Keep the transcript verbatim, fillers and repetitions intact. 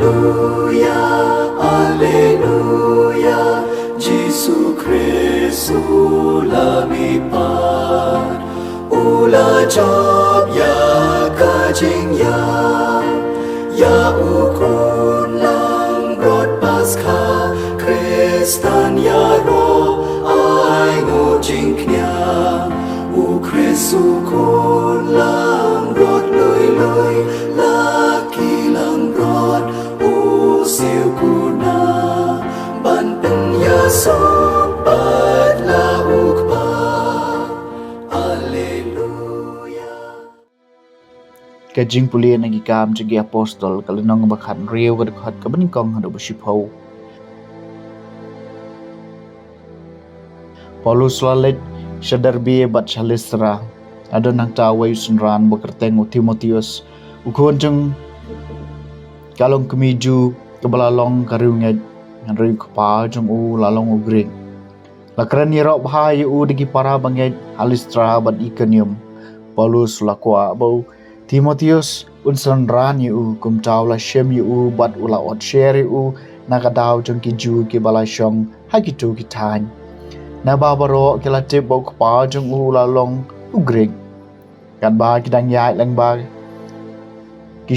Alleluia, Alleluia, Jisu Khrist u la mihpat, u la jop ïa ka jingïap, ïa u khun langbrot Paskha, Khristan ïaroh ai nguh jingkñia, u Khrist u khun langbrot lui lui, la ki langbrot u siew kuna, ban pynïasoh pat la u Kpa. Alleluia. Ka jingpule na Ki Kam jong ki Apostol, ka lynnong ba khathynriew, ka dkhot kaba nyngkong haduh ba shiphew. Paulus la leit sha Derbe bad sha Listra. La don hangta uwei u synran ba kyrteng u Timotheus, u khun jong ka long kmie Jiw, kaba la long ka riewngeit, hynrei u kpa jong u la long u Grik. La kren ïaroh bha ïa u da ki para bangeit ha Listra bad Ikonium. Paulus u la kwah ba u Timotheus un synran ïa u, kumta u la shim ïa u bad u la ot sher ïa u na ka daw jong ki Jiw kiba la shong ha kito ki thaiñ. Naba baroh ki la tip ba u kpa jong u u la long u Grik. Katba ki dang ïaid lyngba ki